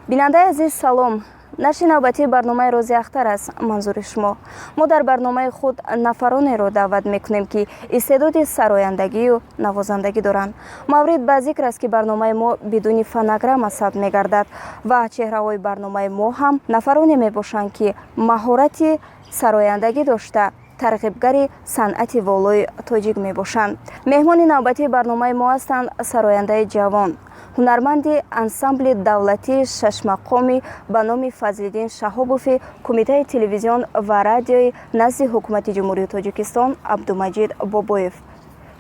Бинандаи азиз, салом. Нашри навбатии барномаи Рози Ахтар аст манзури шумо. Мо дар барномаи худ нафаронеро даъват мекунем, ки истеъдоди сарояндагию навозандагӣ доранд. Маврид ба зикр аст, ки барномаи мо бидуни фонограмма сабт мегардад ва чеҳраҳои барномаи мо ҳам нафароне мебошанд, ки маҳорати сарояндагӣ дошта, тарғибгари санъати волои тоҷик мебошанд. Меҳмони навбатии барномаи мо ҳастанд сарояндаи ҷавон, ҳунарманди ансамбли давлатии шашмақоми ба номи Фазлиддин Шаҳобови Кумитаи телевизион ва радиои назди Ҳукумати Ҷумҳурии Тоҷикистон Абдумаҷид Бобоев.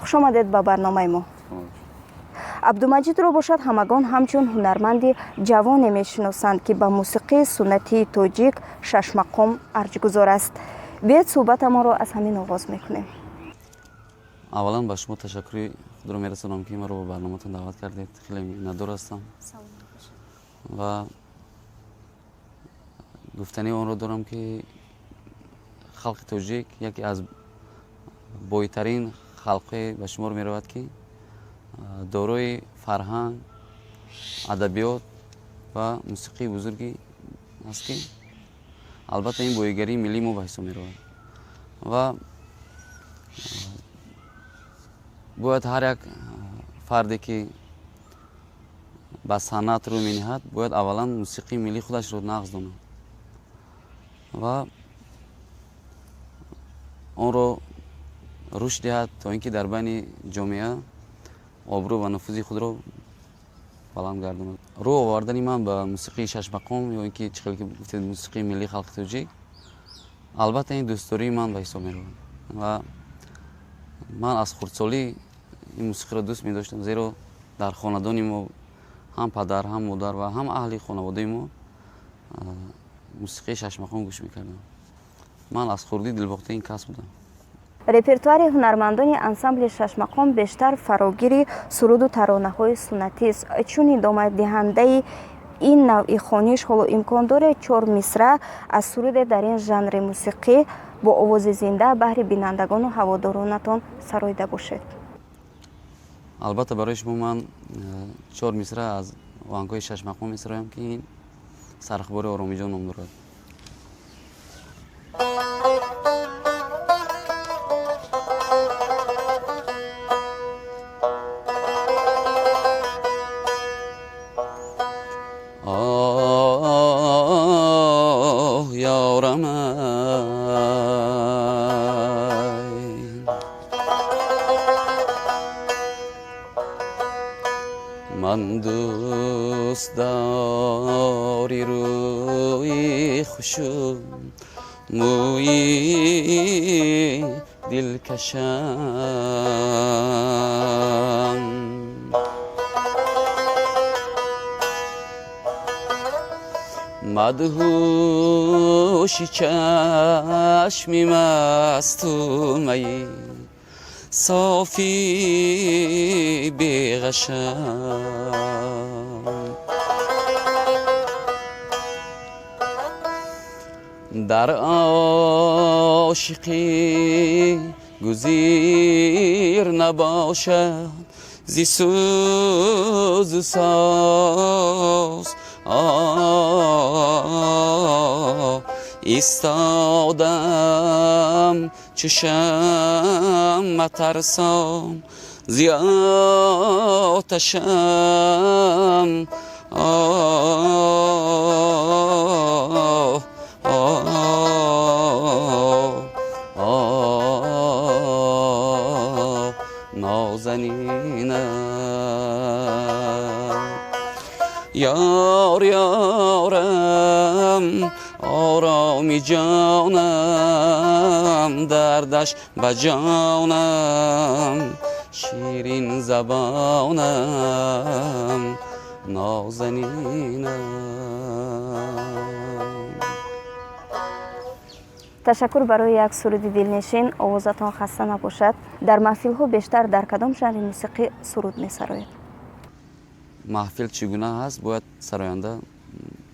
Хушомадед ба барномаи мо. Абдумаҷидро бошад, ҳамагон ҳамчун ҳунарманди ҷавоне мешиносанд, ки ба мусиқии суннатии тоҷик шашмақом арҷгузор аст. Биёед, суҳбатамонро аз ҳамин оғоз мекунем. Аввалан, ба шумо ташаккури худро мерасонам, ки маро ба барноматон даъват кардед. Хеле миннатдор ҳастам ва гуфтании онро дорам, ки халқи тоҷик яке аз бойтарин халқҳое ба шумор меравад, ки дорои фарҳанг, адабиёт ва мусиқии бузургӣ аст, ки албатта ин боигарии миллии мо ба ҳисоб меравад ва бояд ҳар як фарде, ки ба санъат рӯ мениҳад, бояд аввалан мусиқии миллии худашро нағз донад ва онро рушд диҳад, то ин ки дар байни ҷомеа обрӯ ва нуфузи худро баланд гардонад. Рӯ овардани ман ба мусиқии шашмақом ё ин ки, чӣ хеле ки гуфтед, мусиқии миллии халқи тоҷик, албатта ин дӯстдории ман ба ҳисоб меравад ва ман аз хурдсолӣ ин мусиқиро дӯст медоштам, зеро дар хонадони мо ҳам падар, ҳам модар ва ҳам аҳли хонаводаи мо мусиқии шашмақом гӯш мекарданд. Ман аз хурдӣ дилбохтаи ин касб будам. Репертуари ҳунармандони ансамбли шашмақом бештар фарогири суруду таронаҳои суннатист. Чун идомадиҳандаи ин навъи хониш, ҳоло имкон доред чор мисра аз суруде дар ин жанри мусиқӣ бо овози зинда баҳри бинандагону ҳаводоронатон сароида бошед? Албатта, барои шумо ман чор мисра аз оҳангҳои шашмақом месароям, ки ин Сарахбори Оромиҷон ном дорад. Оҳ, ёрамай, ман дӯстдори рӯи хушу мӯи дилкашам. Мадҳуши чашми масту майи софи беғашам. Дар ошиқӣ гузир набошад зи сӯзу соз. Истодам чу шамъ, тарсон зи оташам. Оҳ, оҳ, оҳ, нозанинам, ёр, ёрам, ороми ҷонам, дардаш ба ҷонам, ширин забонам, нозанинам. Ташаккур барои як суруди дилнишин. Овозатон хаста набошад. Дар маҳфилҳо бештар дар кадом жанри мусиқӣ суруд месароед? Маҳфил чӣ гуна ҳаст, бояд сароянда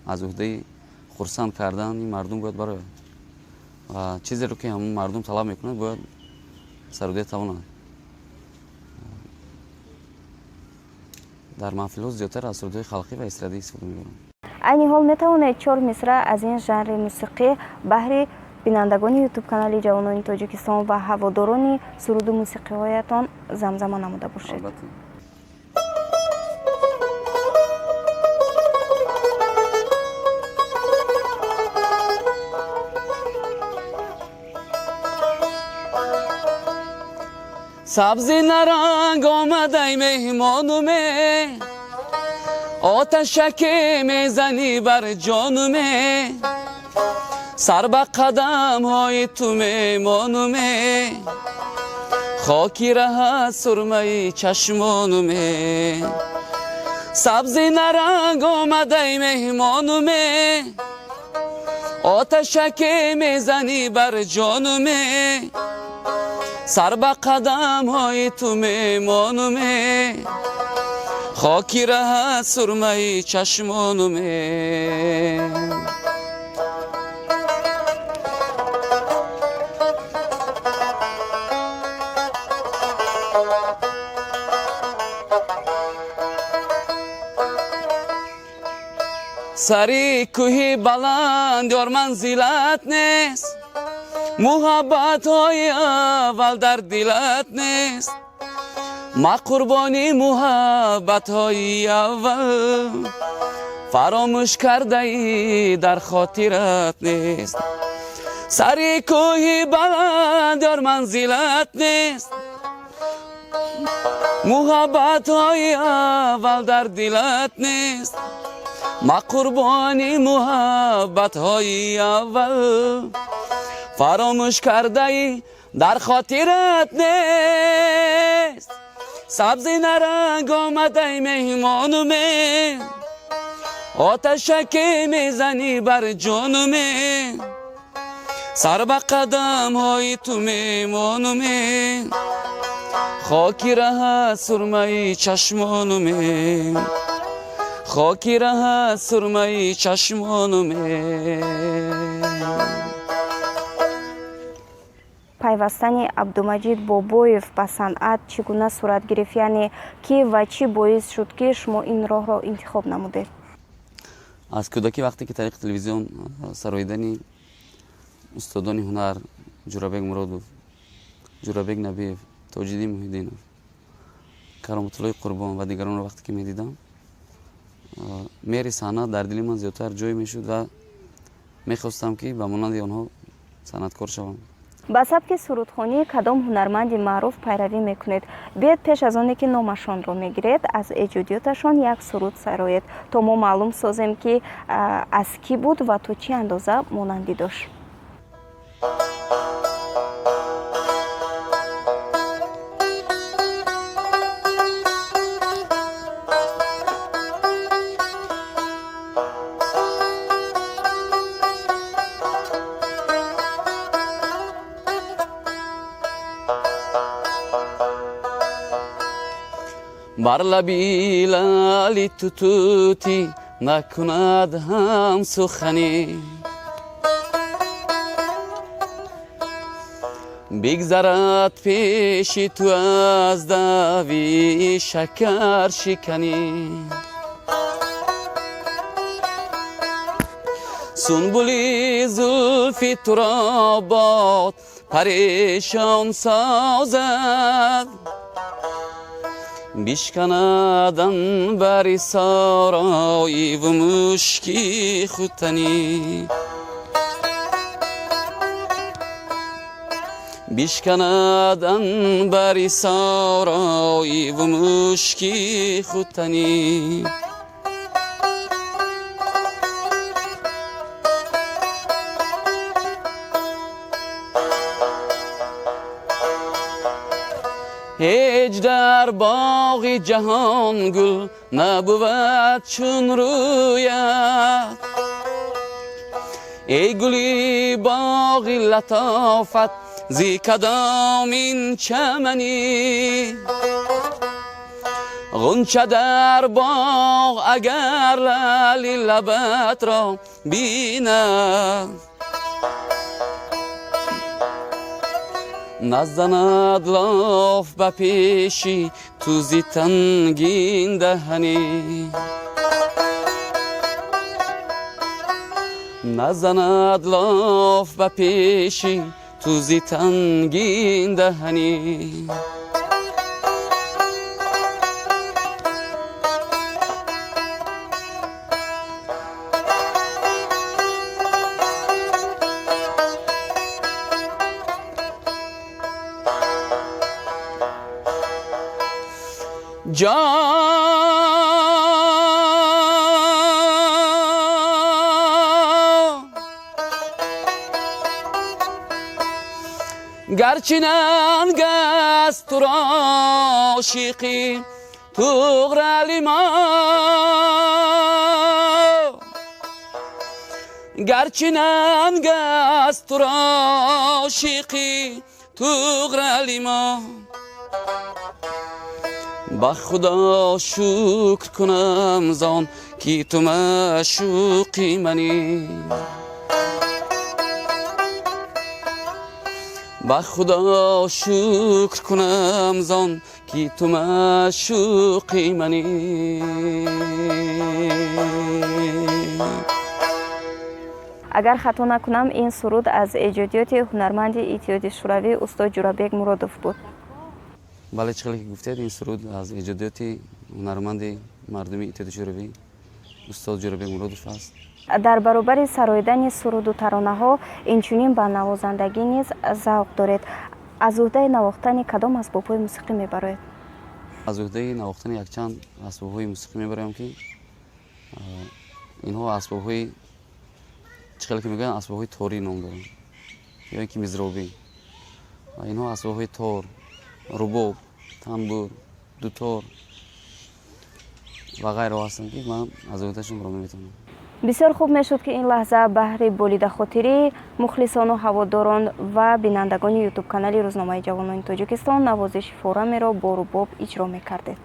аз уҳдаи хурсанд кардани мардум бояд барояд ва чизеро, ки ҳамон мардум талаб мекунад, бояд сарудия тавонад. Дар маҳфилҳо зиёдтар аз сурудҳои халқӣ ва эстрадӣ истифода мебарам. Айни ҳол метавонед чор мисра аз ин жанри мусиқӣ баҳри бинандагони ютуб-канали Ҷавонони Тоҷикистон ва ҳаводорони суруду мусиқиҳоятон замзама намуда бошед. Албатта. Сабзи наранг омадай меҳмонуме, оташаке мезанӣ бар ҷонуме, сар ба қадамҳои ту мемонуме, хоки раҳат сурмаи чашмонуме. Сабзи наранг омадай меҳмонуме, оташаке мезанӣ бар ҷонуме, сар ба қадамҳои ту мемонуме, хоки раҳат сурмаи чашмонуме. Сари кӯҳи баланд ёр манзилат нест, муҳаббатҳои аввал дар дилат нест. Ма қурбони муҳаббатҳои аввал, фаромӯш кардаӣ дар хотират нест. Сари кӯҳи баланд ёр манзилат нест, муҳаббатҳои аввал дар дилат нест. Ма қурбони муҳаббатҳои аввал, фаромӯш кардаӣ дар хотират нест. Сабзи наранг омадай меҳмонуме, оташаке мезанӣ бар ҷонуме, сар ба қадамҳои ту мемонуме, хоки раҳат сурмаи чашмонуме, хоки раҳат сурмаи чашмонуме. Пайвастани Абдумаҷид Бобоев ба санъат чӣ гуна сурат гирифт, яъне ки ва чӣ боис шуд, ки шумо ин роҳро интихоб намудед? Аз кӯдакӣ вақте ки тариқи телевизион сароидани устодони ҳунар Ҷурабек Муродов, Ҷурабек Набиев, Тоҷиддин Муҳиддинов, Кароматуллои Қурбон ва дигаронро вақте ки медидам, меҳри санъат дар дили ман зиёдтар ҷой мешуд ва мехостам, ки ба монанди онҳо санъаткор шавам. Ба сабки сурудхонии кадом ҳунарманди маъруф пайравӣ мекунед? Биёед, пеш аз оне ки номашонро мегиред, аз эҷодиёташон як суруд сароед, то мо маълум созем, ки аз кӣ буд ва то чӣ андоза монандӣ дошт. Бар лаби лали ту тутӣ накунад ҳам суханӣ, бигзарад пеши ту аз дави шакаршиканӣ. Сунбули зулфи туро бод парешон созад, бишканад анбари сароиву мушки хутанӣ, бишканад анбари сароиву мушки хутанӣ. Ҳеҷ дар боғи ҷаҳон гул набувад чун рӯяд, эй гули боғи латофат, зи кадом ин чаманӣ? Ғунча дар боғ агар лали лабатро бинад, назанад лоф ба пеши ту зи тангин даҳанӣ. Назанад лоф ба пеши ту зи тангин даҳанӣ. Ҷон, гарчи нанг аст туро ошиқӣ туғрали мо, гарчи нанг аст туро ошиқӣ туғрали мо, ба Худо шукр кунам зон ки ту маъшуқи манӣ, ба Худо шукр кунам зон ки ту маъшуқи манӣ. Агар хато накунам, ин суруд аз эҷодиёти ҳунарманди Иттиҳоди Шӯравӣ устод Ҷӯрабек Муродов буд. Бале, чӣ хеле ки гуфтед, ин суруд аз эҷодиёти ҳунарманди мардуми Иттиҳоди Шӯравӣ устод Ҷӯрабек Муродов аст. Дар баробари сароидани суруду таронаҳо инчунин ба навозандагӣ низ завқ доред. Аз уҳдаи навохтани кадом асбобҳои мусиқӣ мебароед? Аз уҳдаи навохтани якчанд асбобҳои мусиқӣ мебароям, ки инҳо асбобҳои, чӣ хеле ки мегӯянд, асбобҳои торӣ ном доранд ё ин ки мизробӣ. Ва инҳо асбобҳои тор, рубоб, тамбур, дутор ва ғайраҳо ҳастанд, ки ман аз уҳдашон барома метавонам. Бисёр хуб мешуд, ки ин лаҳза баҳри болидахотирии мухлисону ҳаводорон ва бинандагони ютуб-канали рӯзномаи ҷавонони Тоҷикистон навозиши форамеро бо рубоб иҷро мекардед.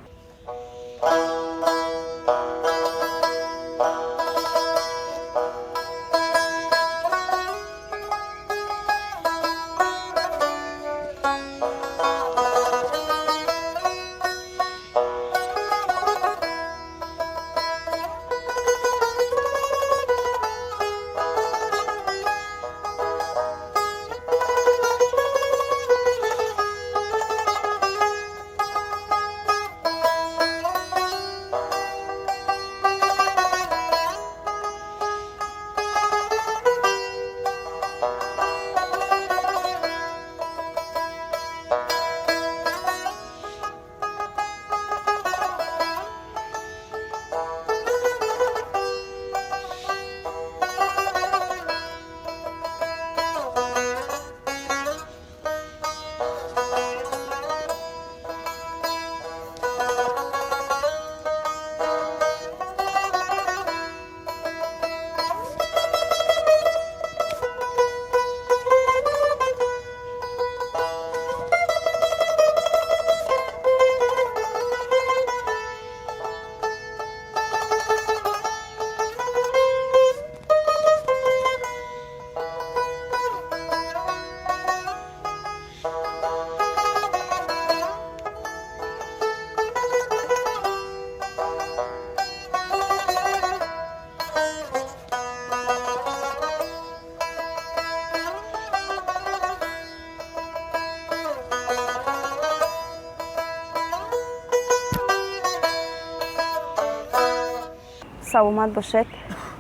Саломат бошед.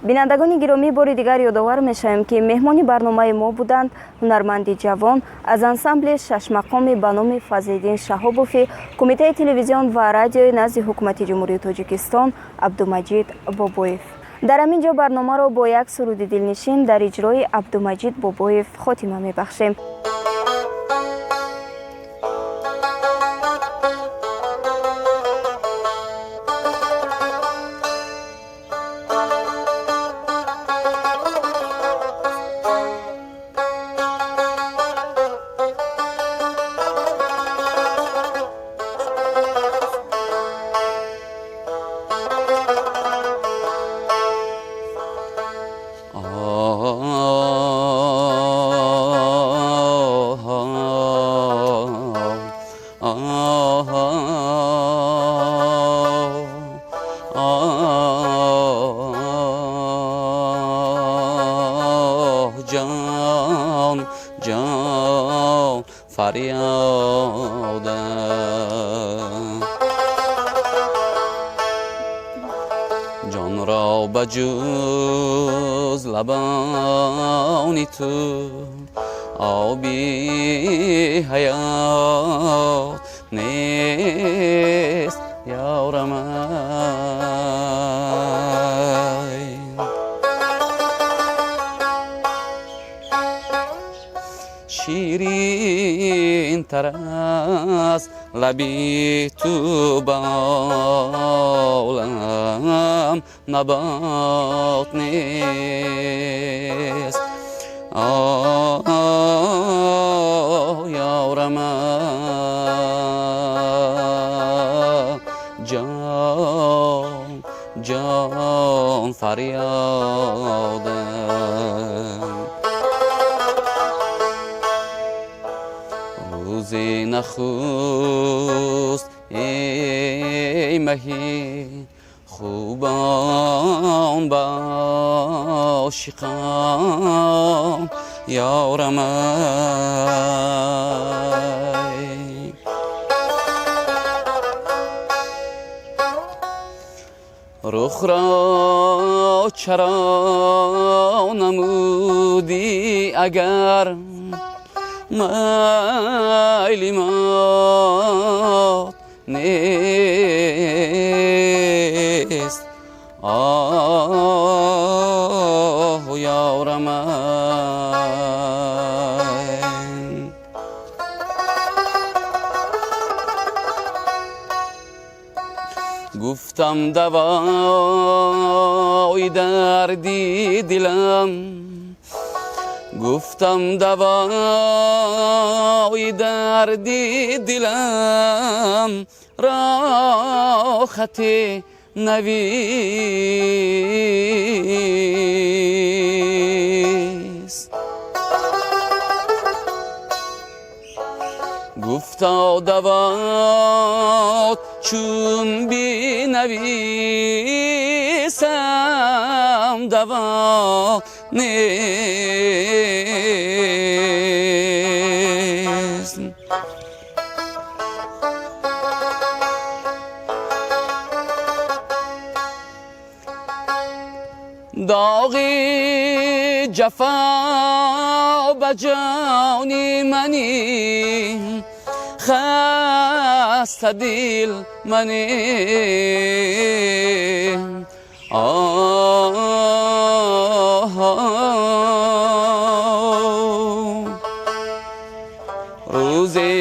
Бинандагони гиромӣ, бори дигар ёдовар мешавем, ки меҳмони барномаи мо буданд ҳунарманди ҷавон аз ансамбли шашмақоми ба номи Фазлиддин Шаҳобови Кумитаи телевизион ва радиои назди Ҳукумати Ҷумҳурии Тоҷикистон Абдумаҷид Бобоев. Дар ҳамин ҷо барномаро бо як суруди дилнишин дар иҷрои Абдумаҷид Бобоев хотима мебахшем. Ба ҷуз лабони ту оби ҳаёт нест, ёрам. Ширинтар аз лаби ту ба олам набот нест. Оҳ, ёрам, ҷон, ҷон фарёдам. Рӯзи нахуст, эй маҳи хубон, ба ошиқон ёрам. Рухро чаро намудӣ, агар майли мот нест? Оҳ, ёрам, гуфтам давои дарди дилам, гуфтам давои дарди дилам рохати навист. Гуфта давот чун бинависам, даво нест. Доғи ҷафо ба ҷони мани, хастадил мани. Оҳ, рӯзе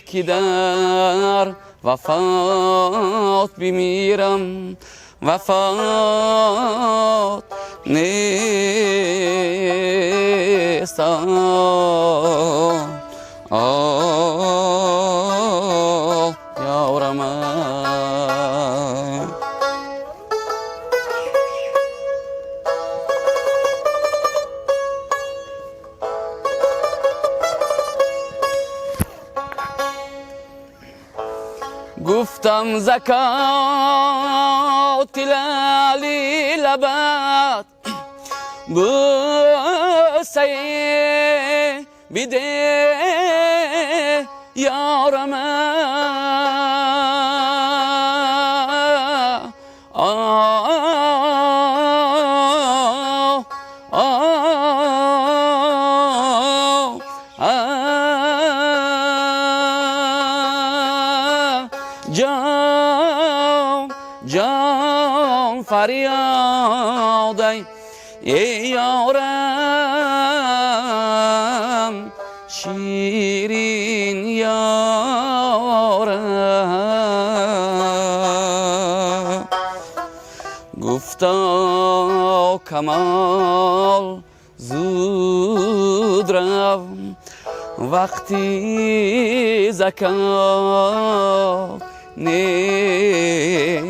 ки дар вафот бимирам, вафот нест. Оҳ, ёрам. Гуфтам закоти лали лабат бӯсае биде, ёрам. Ҷон, ҷон фарёдай, эй ёрам, ширин ёрам. Гуфта камол зуд рав, вақти закот нест.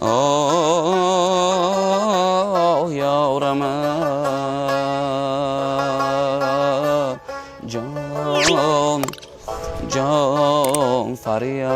Оҳ, ёрам, ҷон, ҷон фарёдам.